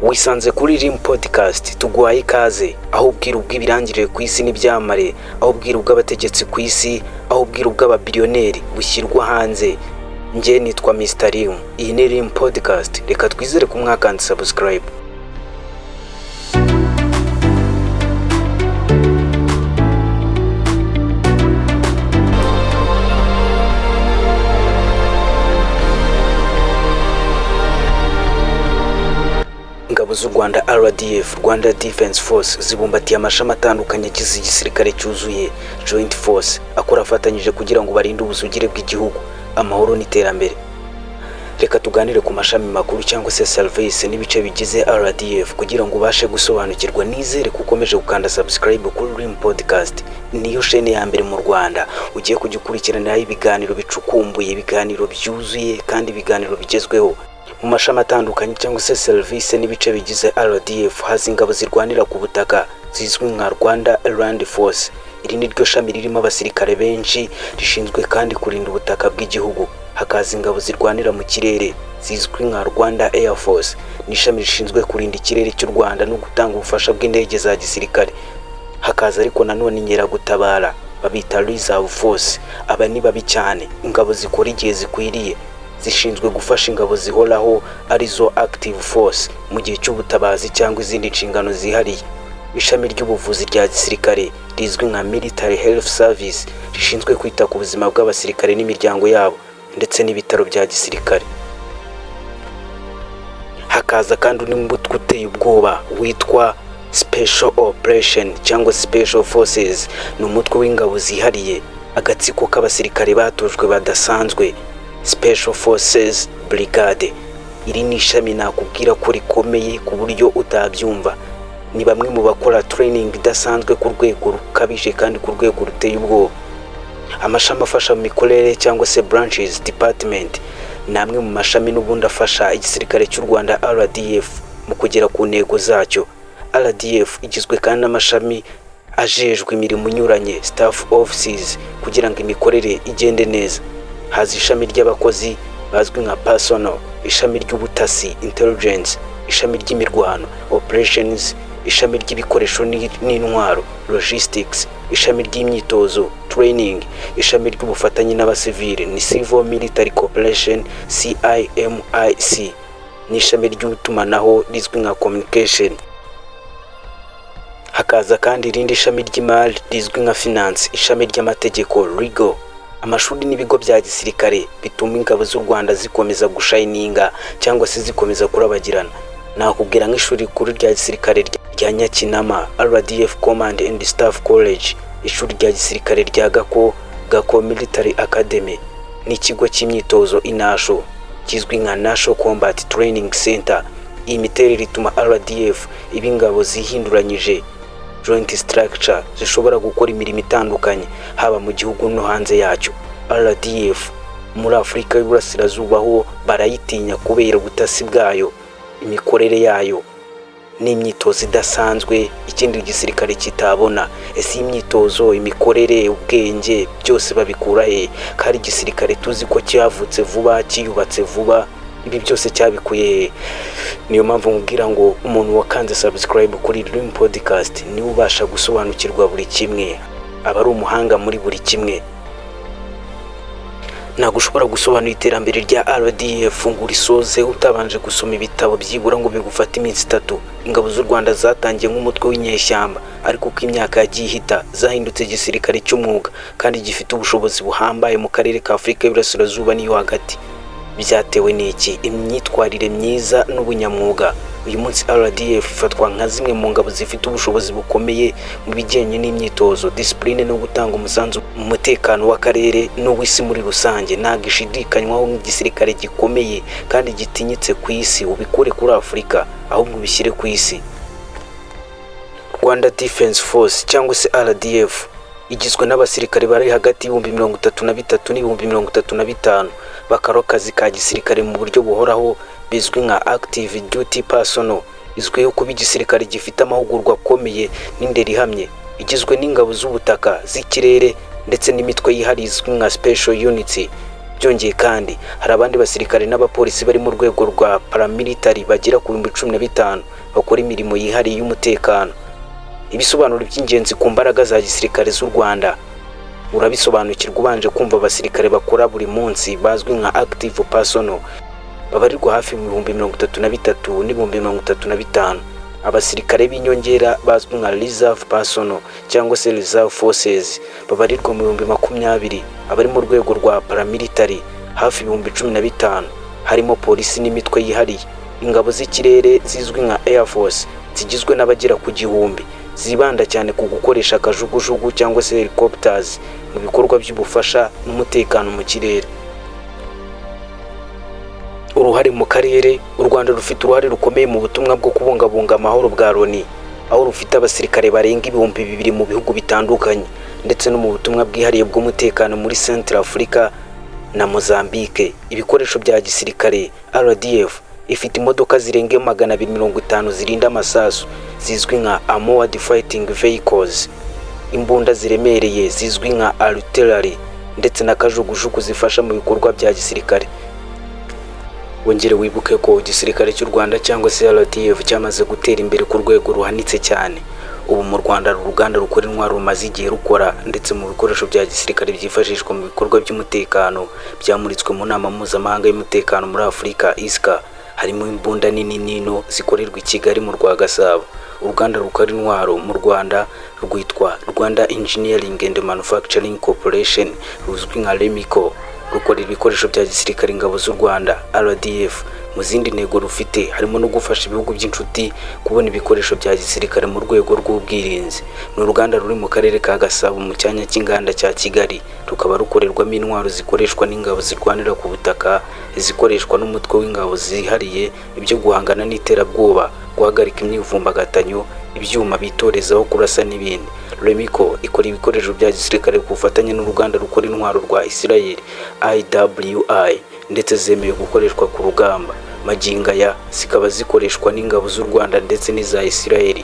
Wisanze kuri Rim Podcast, tuguhaye ikaze, aho ubwiru bw'ibirangirire ku isi n'ibyamamare, aho ubwiru bw'abategetsi ku isi, aho ubwiru bw'ababiliyoneri bushyirwa hanze. Njye nitwa Mr Rim, iyi ni Rim Podcast. Reka twizere ko mwakanze subscribe. Ingabo z'u Rwanda RDF, Rwanda Defense Force, zibumbatiye amashami atandukanye agize igisirikare cyuzuye, Joint Force, akora afatanyije kugira ngo barinde ubusugire bw'igihugu, amahoro n'iterambere. Reka tuganire ku mashami makuru cyangwa se service n'ibice bigize RDF kugira ngo ubashe gusobanukirwa. Nizere ko ukomeje gukanda subscribe kuri Rim Podcast, niyo shene ya mbere mu Rwanda ugiye kujya ukurikiraniraho ibiganiro bicukumbuye, ibiganiro byuzuye kandi ibiganiro bigezweho. Mu mashami atandukanye cyangwa se serivisi n'ibice bigize RDF, haza ingabo zirwanira ku butaka zizwi nka Rwanda Land Force. Iri ni ryo shami ririmo abasirikare benshi, rishinzwe kandi kurinda ubutaka bw'igihugu. Hakaza ingabo zirwanira mu kirere zizwi nka Rwanda Air Force, ni ishami rishinzwe kurinda ikirere cy'u Rwanda no gutanga ubufasha bw'indege za gisirikare. Hakaza ariko nanone inkeragutabara babita Reserve Force. Aba ni babi cyane, ingabo zikora igihe zikwiriye, zishinzwe gufasha ingabo zihoraho arizo Active Force mu gihe cy'ubutabazi cyangwa izindi nshingano zihariye. Ishami ry'ubuvuzi rya gisirikare rizwi nka Military Health Service rishinzwe kwita ku buzima bw'abasirikare n'imiryango yabo ndetse n'ibitaro bya gisirikare. Hakaza kandi undi mutwe uteye ubwoba witwa Special Operation cyangwa Special Forces. Ni umutwe w'ingabo zihariye, agatsiko k'abasirikare batojwe badasanzwe, Special Forces Brigade. Iri ni ishami nakubwira ko rikomeye ku buryo utabyumva. Ni bamwe mu bakora training idasanzwe ku rwego rukabije kandi ku rwego ruteye ubwoba. Amashami afasha mu mikorere cyangwa se branches department ni amwe mu mashami n'ubundi afasha igisirikare cy'u Rwanda RDF mu kugera ku ntego zacyo. RDF igizwe kandi n'amashami ajejwe imirimo inyuranye, staff offices, kugira ngo imikorere igende neza. Haza ishami ry'abakozi bazwi nka personnel, ishami ry'ubutasi intelligence, ishami ry'imirwano operations, ishami ry'ibikoresho n'intwaro logistics, ishami ry'imyitozo training, ishami ry'ubufatanye n'abasivile ni civil military cooperation CIMIC, n'ishami ry'itumanaho rizwi nka communication. Hakaza kandi irindi shami ry'imari rizwi nka finance, ishami ry'amategeko legal. Amashuri n'ibigo bya gisirikare bituma ingabo z'u Rwanda zikomeza gushininga cyangwa se zikomeza kurabagirana. Nakubwira nk'ishuri rikuru rya gisirikare rya Nyakinama, RDF Command and Staff College, ishuri rya gisirikare rya Gako, Gako Military Academy, n'ikigo cy'imyitozo i Nasho kizwi nka National Combat Training Center. Iyi miterere ituma RDF iba ingabo zihinduranyije, joint structure, zishobora gukora imirimo itandukanye haba mu gihugu no hanze yacyo. RDF muri Afurika y'Uburasirazuba ho barayitinya kubera ubutasi bwayo, imikorere yayo n'imyitozo idasanzwe ikindi gisirikare kitabona. Ese iyi myitozo, imikorere, ubwenge byose babikura he, kandi igisirikare tuzi ko cyavutse vuba, cyiyubatse vuba, ibi byose cyabikuye he? Niyo mpamvu nkubwira ngo umuntu wakanze subscribe kuri Dream Podcast niwe ubasha gusobanukirwa buri kimwe, aba ari umuhanga muri buri kimwe. Ntabwo ushobora gusobanura iterambere rya RDF ngo urisoze utabanje gusoma ibitabo byibura ngo bigufate iminsi 3. Ingabo z'u Rwanda zatangiye nk'umutwe w'inyeshyamba, ariko uko imyaka yagiye ihita zahindutse igisirikare cy'umwuga kandi gifite ubushobozi buhambaye mu karere ka Afurika y'Iburasirazuba n'iyo hagati. Byatewe n'iki? Imyitwarire myiza n'ubunyamwuga. Uyu munsi RDF ifatwa nka zimwe mu ngabo zifite ubushobozi bukomeye mu bijyanye n'imyitozo, discipline no gutanga umusanzu mu mutekano w'akarere n'uw'isi muri rusange. Ntabwo ishidikanywaho nk'igisirikare gikomeye kandi gitinyitse ku isi. Ubikure kuri Afurika ahubwo ubishyire ku isi. Rwanda Defense Force cyangwa se RDF igizwe n'abasirikare bari hagati y'ibihumbi 33 n'ibihumbi 35 bakora akazi ka gisirikare mu buryo buhoraho bizwi nka Active Duty Personnel. Izwiho kuba igisirikare gifite amahugurwa akomeye n'indero ihamye. Igizwe n'ingabo z'ubutaka, z'ikirere ndetse n'imitwe yihariye izwi nka Special Units. Byongeye kandi, hari abandi basirikare n'abapolisi bari mu rwego rwa paramilitary bagera ku 15,000 bakora imirimo yihariye y'umutekano. Ibisobanuro by'ingenzi ku mbaraga za gisirikare z'u Rwanda urabisobanukirwa ubanje kumva abasirikare bakora buri munsi bazwi nka active personnel, babarirwa hafi 33,000 n' 35,000. Abasirikare b'inyongera bazwi nka reserve personnel cyangwa se reserve forces babarirwa mu 20,000. Abari mu rwego rwa paramilitary hafi 15,000, harimo polisi n'imitwe yihariye. Ingabo z'ikirere zizwi nka Air Force zigizwe n'abagera ku 1000, zibanda cyane ku gukoresha kajugujugu cyangwa se helicopters mu bikorwa by'ubufasha n'umutekano mu kirere. Uruhare mu karere: u Rwanda rufite uruhare rukomeye mu butumwa bwo kubungabunga amahoro bwa Loni, aho rufite abasirikare barenga 2000 mu bihugu bitandukanye, ndetse no mu butumwa bwihariye bw'umutekano muri Central Africa na Mozambique. Ibikoresho bya gisirikare: RDF ifite imodoka zirenga 250 zirinda amasasu zizwi nka armored fighting vehicles, imbunda ziremereye zizwi nka artillery, ndetse na kajugujugu zifasha mu bikorwa bya gisirikare. Wongere wibuke ko igisirikare cy'u Rwanda cyangwa se RDF cyamaze gutera imbere ku rwego ruhanitse cyane. Ubu mu Rwanda hari uruganda rukora intwaro rumaze igihe rukora, ndetse mu bikoresho bya gisirikare byifashishwa mu bikorwa by'umutekano byamuritswe mu nama mpuzamahanga y'umutekano muri Afurika, ISCA, harimo imbunda nini nino zikorerwa i Kigali mu rwa Gasabo. Uruganda rukora intwaro mu Rwanda rwitwa Rwanda Engineering and Manufacturing Corporation, ruzwi nka REMCO, rukora ibikoresho bya gisirikare ingabo z'u Rwanda, RDF. Mu zindi ntego rufite harimo no gufasha ibihugu by'inshuti kubona ibikoresho bya gisirikare mu rwego rw'ubwirinzi. Ni uruganda ruri mu karere ka Gasabo mu cyanya cy'inganda cya Kigali, rukaba rukorerwamo intwaro zikoreshwa n'ingabo zirwanira ku butaka, izikoreshwa n'umutwe w'ingabo zihariye, ibyo guhangana n'iterabwoba, guhagarika imyivumbagatanyo, ibyuma bitorezaho kurasa n'ibindi. REMCO ikora ibikoresho bya gisirikare ku bufatanye n'uruganda rukora intwaro rwa Israel, IWI, ndetse zemewe gukoreshwa ku rugamba. Magingo aya zikaba zikoreshwa n'ingabo z'u Rwanda ndetse n'iza Israel.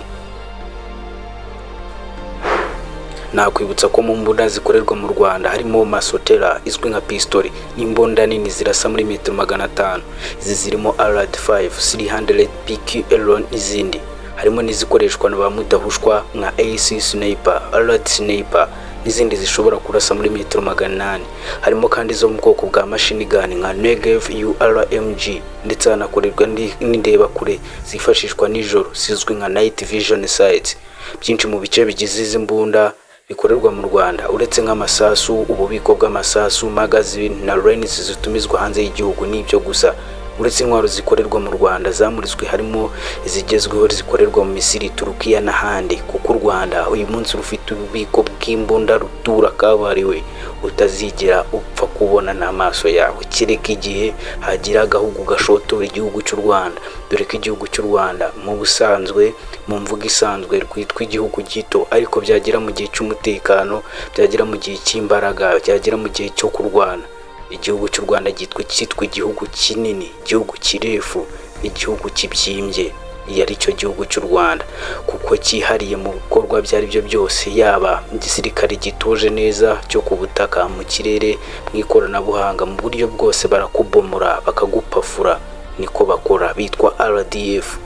Nakwibutsa ko mu mbunda zikorerwa mu Rwanda harimo masotera izwi nka pistori n'imbunda nini zirasa muri metero 500. Izi zirimo Arad 5, 300 PQL n'izindi. Harimo n'izikoreshwa na ba mudahushwa nka AC Sniper, Arad Sniper n'izindi zishobora kurasa muri metero 800. Harimo kandi izo mu bwoko bwa machine gun nka Negev URMG, ndetse hanakorerwa n'indebakure zifashishwa nijoro zizwi nka night vision sights. Byinshi mu bice bigize izi mbunda bikorerwa mu Rwanda, uretse nk'amasasu, ububiko bw'amasasu, magazine na lens zitumizwa hanze y'igihugu. N'ibyo gusa, uretse intwaro zikorerwa mu Rwanda zamuritswe, harimo izigezweho zikorerwa mu Misiri, Turukiya n'ahandi, kuko u Rwanda uyu munsi rufite ububiko bw'imbunda rutura kabuhariwe utazigera upfa kubona n'amaso yawe, kereka igihe hagira agahugu gashotora igihugu cy'u Rwanda, dore ko igihugu cy'u Rwanda mu busanzwe, mu mvugo isanzwe, rwitwa igihugu gito, ariko byagera mu gihe cy'umutekano, byagera mu gihe cy'imbaraga, byagera mu gihe cyo kurwana, igihugu cy'u Rwanda cyitwa igihugu kinini, igihugu kirefu, igihugu kibyimbye. Iyo ari cyo gihugu cy'u Rwanda, kuko cyihariye mu bikorwa ibyo ari byo byose, yaba igisirikare gitoje neza cyo ku butaka, mu kirere, mu ikoranabuhanga, mu buryo bwose barakubomora bakagupafura. Niko bakora, bitwa RDF.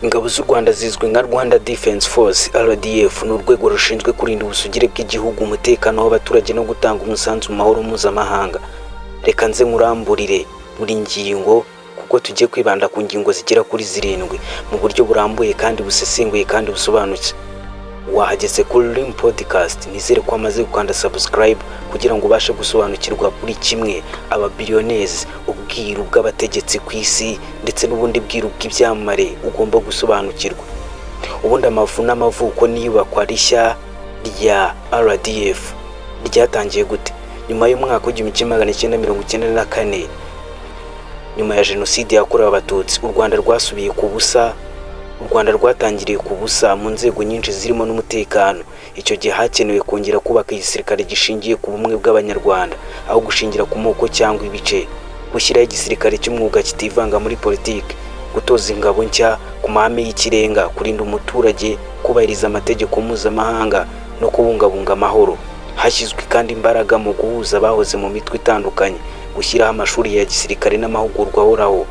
Ingabo z'u Rwanda zizwi nka Rwanda Defense Force, RDF, ni urwego rushinzwe kurinda ubusugire bw'igihugu, umutekano w'abaturage no gutanga umusanzu mu mahoro mpuzamahanga. Reka nze nkuramburire buri ngingo, kuko tugiye kwibanda ku ngingo zigera kuri zirindwi mu buryo burambuye kandi busesenguye kandi busobanutse. Wahageze kuri Rim Podcast, nizere ko wamaze gukanda subscribe kugira ngo ubashe gusobanukirwa buri kimwe: aba billionaires, ubwiru bw'abategetsi ku isi, ndetse n'ubundi bwiru bw'ibyamamare ugomba gusobanukirwa. Ubundi amavu n'amavuko n'iyubakwa rishya rya RDF ryatangiye gute? Nyuma y'umwaka w'1994, nyuma ya Jenoside yakorewe Abatutsi, u Rwanda rwasubiye ku busa. U Rwanda rwatangiriye ku busa mu nzego nyinshi zirimo n'umutekano. Icyo gihe hakenewe kongera kubaka igisirikare gishingiye ku bumwe bw'Abanyarwanda aho gushingira ku moko cyangwa ibice, gushyiraho igisirikare cy'umwuga kitivanga muri politiki, gutoza ingabo nshya ku mahame y'ikirenga, kurinda umuturage, kubahiriza amategeko mpuzamahanga no kubungabunga amahoro. Hashyizwe kandi imbaraga mu guhuza abahoze mu mitwe itandukanye, gushyiraho amashuri ya gisirikare n'amahugurwa ahoraho,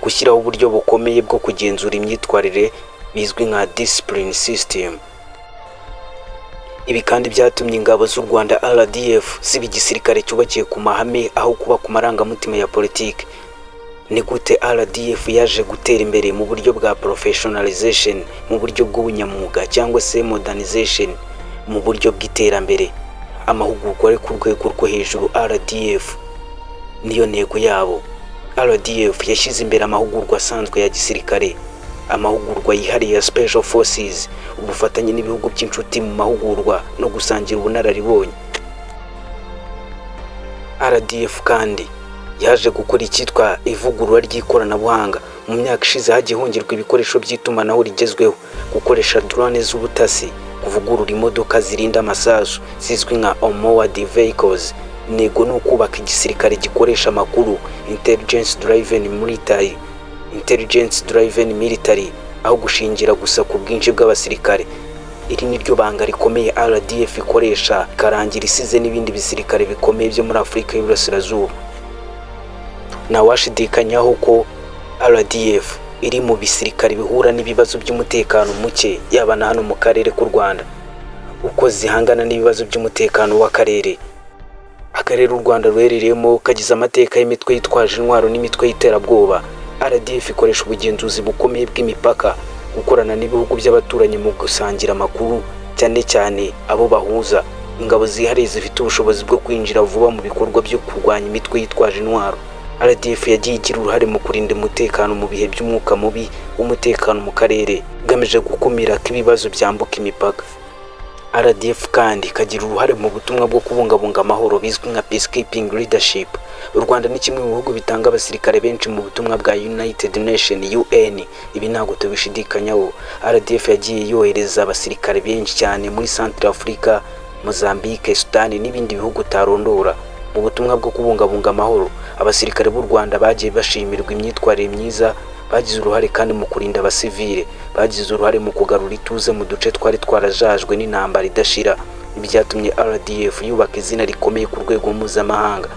gushyiraho uburyo bukomeye bwo kugenzura imyitwarire bizwi nka discipline system. Ibi kandi byatumye ingabo z'u Rwanda RDF ziba igisirikare cyubakiye ku mahame aho kuba ku marangamutima ya politiki. Ni gute RDF yaje gutera imbere mu buryo bwa professionalization, mu buryo bw'ubunyamwuga, cyangwa se modernization, mu buryo bw'iterambere? Amahugurwa ari ku rwego rwo hejuru. RDF niyo ntego yabo. RDF yashyize imbere amahugurwa asanzwe ya gisirikare, amahugurwa yihariye ya Special Forces, ubufatanye n'ibihugu by'inshuti mu mahugurwa no gusangira ubunararibonye. RDF kandi yaje gukora icyitwa ivugurura ry'ikoranabuhanga. Mu myaka ishize hagiye hongerwa ibikoresho by'itumanaho rigezweho, gukoresha drone z'ubutasi, kuvugurura imodoka zirinda amasasu zizwi nka armored vehicles. Intego ni ukubaka igisirikare gikoresha amakuru, intelligence driven military, aho gushingira gusa ku bwinshi bw'abasirikare. Iri ni ryo banga rikomeye RDF ikoresha, ikarangira isize n'ibindi bisirikare bikomeye byo muri Afurika y'Iburasirazuba. Ntawashidikanyaho ko RDF iri mu bisirikare bihura n'ibibazo by'umutekano muke, yaba na hano mu karere k'u Rwanda. Uko zihangana n'ibibazo by'umutekano w'akarere: akarere u Rwanda ruherereyemo kagize amateka y'imitwe yitwaje intwaro n'imitwe y'iterabwoba. RDF ikoresha ubugenzuzi bukomeye bw'imipaka, gukorana n'ibihugu by'abaturanyi mu gusangira amakuru, cyane cyane abo bahuza, ingabo zihariye zifite ubushobozi bwo kwinjira vuba mu bikorwa byo kurwanya imitwe yitwaje intwaro. RDF yagiye igira uruhare mu kurinda umutekano mu bihe by'umwuka mubi w'umutekano mu karere, igamije gukumira ko ibibazo byambuka imipaka. RDF kandi ikagira uruhare mu butumwa bwo kubungabunga amahoro bizwi nka peacekeeping leadership. U Rwanda ni kimwe mu bihugu bitanga abasirikare benshi mu butumwa bwa United Nation, UN. Ibi ntabwo tubishidikanyaho. RDF yagiye yohereza abasirikare benshi cyane muri Central Africa, Mozambique, Sudani n'ibindi bihugu utarondora mu butumwa bwo kubungabunga amahoro. Abasirikare b'u Rwanda bagiye bashimirwa imyitwarire myiza. Bagize uruhare kandi mu kurinda abasivile, bagize uruhare mu kugarura ituze mu duce twari twarajajwe n'intambara idashira. Ibi byatumye RDF yubaka izina rikomeye ku rwego mpuzamahanga.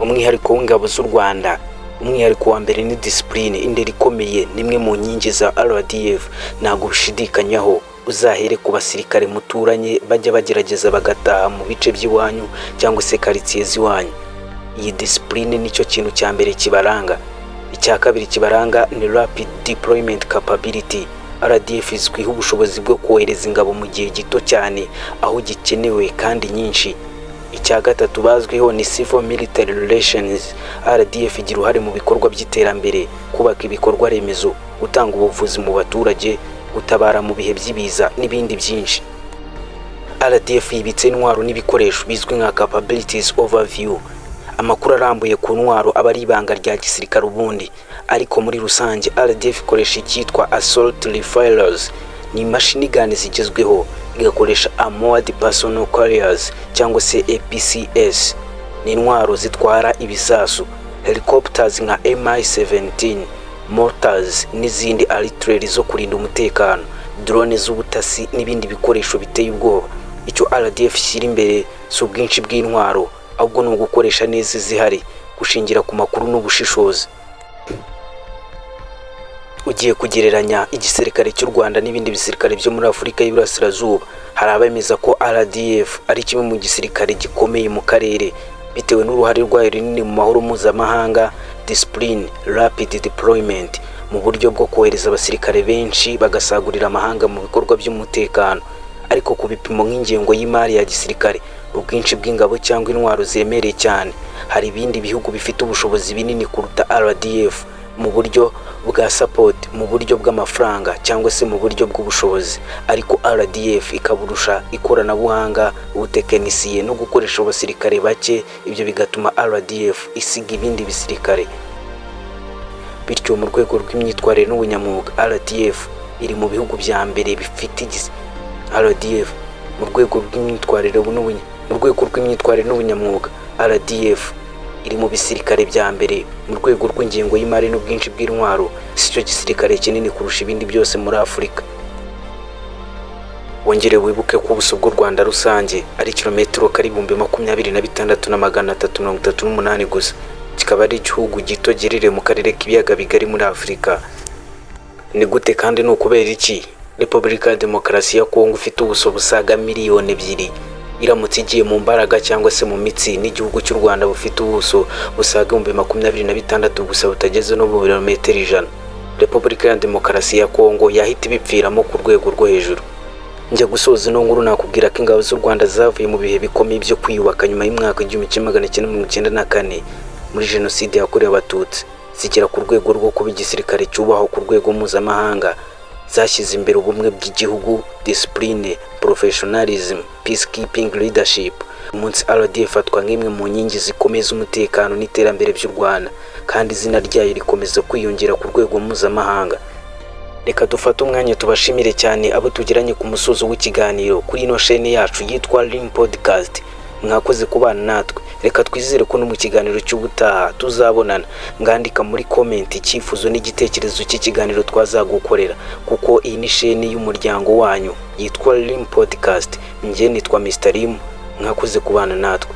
Umwihariko w'ingabo z'u Rwanda: umwihariko wa mbere ni discipline. Indero ikomeye ni imwe mu nkingi za RDF, ntabwo bishidikanyaho. Uzahere ku basirikare muturanye bajya bagerageza bagataha mu bice by'iwanyu cyangwa se karitsiye z'iwanyu. Iyi discipline nicyo kintu cya mbere kibaranga. Icya kabiri kibaranga ni rapid deployment capability. RDF izwiho ubushobozi bwo kohereza ingabo mu gihe gito cyane aho gikenewe kandi nyinshi. Icya gatatu bazwiho ni civil military relations. RDF igira uruhare mu bikorwa by'iterambere, kubaka ibikorwa remezo, gutanga ubuvuzi mu baturage, gutabara mu bihe by'ibiza n'ibindi byinshi. RDF yibitse intwaro n'ibikoresho bizwi nka capabilities overview. Amakuru arambuye ku ntwaro aba ari ibanga rya gisirikare ubundi, ariko muri rusange RDF ikoresha icyitwa assault rifles, ni imashini gun zigezweho, igakoresha armored personnel carriers cyangwa se APCs, ni intwaro zitwara ibisasu, helicopters nka Mi-17, mortars n'izindi artillery zo kurinda umutekano, drone z'ubutasi n'ibindi bikoresho biteye ubwoba. Icyo RDF ishyira imbere si ubwinshi bw'intwaro, ahubwo ni ugukoresha neza izihari, gushingira ku makuru n'ubushishozi. Ugiye kugereranya igisirikare cy'u Rwanda n'ibindi bisirikare byo muri Afurika y'Iburasirazuba, hari abemeza ko RDF ari kimwe mu gisirikare gikomeye mu karere bitewe n'uruhare rwayo runini mu mahoro mpuzamahanga, discipline, rapid deployment mu buryo bwo kohereza abasirikare benshi bagasagurira amahanga mu bikorwa by'umutekano. Ariko ku bipimo nk'ingengo y'imari ya gisirikare, ubwinshi bw'ingabo cyangwa intwaro zemereye cyane, hari ibindi bihugu bifite ubushobozi binini kuruta RDF mu buryo bwa support, mu buryo bw'amafaranga cyangwa se mu buryo bw'ubushobozi, ariko RDF ikaburusha ikoranabuhanga, ubutekinisiye no gukoresha abasirikare bake. Ibyo bigatuma RDF isiga ibindi bisirikare. Bityo mu rwego rw'imyitwarire n'ubunyamwuga, RDF iri mu bihugu bya mbere bifite RDF mu rwego rw'imyitwarire n'ubunyamwuga, RDF iri mu bisirikare bya mbere. Mu rwego rw'ingengo y'imari n'ubwinshi bw'intwaro, si cyo gisirikare kinini kurusha ibindi byose muri Afurika. Wongere wibuke ko ubuso bw'u Rwanda rusange ari kilometero kare 26,338 gusa, kikaba ari igihugu gito giherereye mu karere k'ibiyaga bigari muri Afurika. Ni gute kandi ni ukubera iki Repubulika ya Demokarasi ya Kongo ifite ubuso busaga miliyoni 2 iramutse igiye mu mbaraga cyangwa se mu mitsi n'igihugu cy'u Rwanda bufite ubuso busaga 26,000 gusa, butageze no mu birometero 100, Repubulika ya Demokarasi ya Kongo yahita ibipfiramo ku rwego rwo hejuru? Njya gusoza ino nkuru, nakubwira ko ingabo z'u Rwanda zavuye mu bihe bikomeye byo kwiyubaka nyuma y'umwaka 1994 muri Jenoside yakorewe Abatutsi, zigera ku rwego rwo kuba igisirikare cyubahwa ku rwego mpuzamahanga. Zashyize imbere ubumwe bw'igihugu, discipline, professionalism, peacekeeping, leadership. Umunsi RDF ifatwa nk'imwe mu nkingi zikomeye z'umutekano n'iterambere by'u Rwanda, kandi izina ryayo rikomeza kwiyongera ku rwego mpuzamahanga. Reka dufate umwanya tubashimire cyane abo tugiranye ku musozo w'ikiganiro kuri ino shene yacu yitwa Rim Podcast. Mwakoze kubana natwe. Reka twizere ko no mu kiganiro cy'ubutaha tuzabonana. Ngandika muri comment icyifuzo n'igitekerezo cy'ikiganiro twazagukorera, kuko iyi ni shene y'umuryango wanyu yitwa Rim Podcast. Njye nitwa Mr Rim. Mwakoze kubana natwe.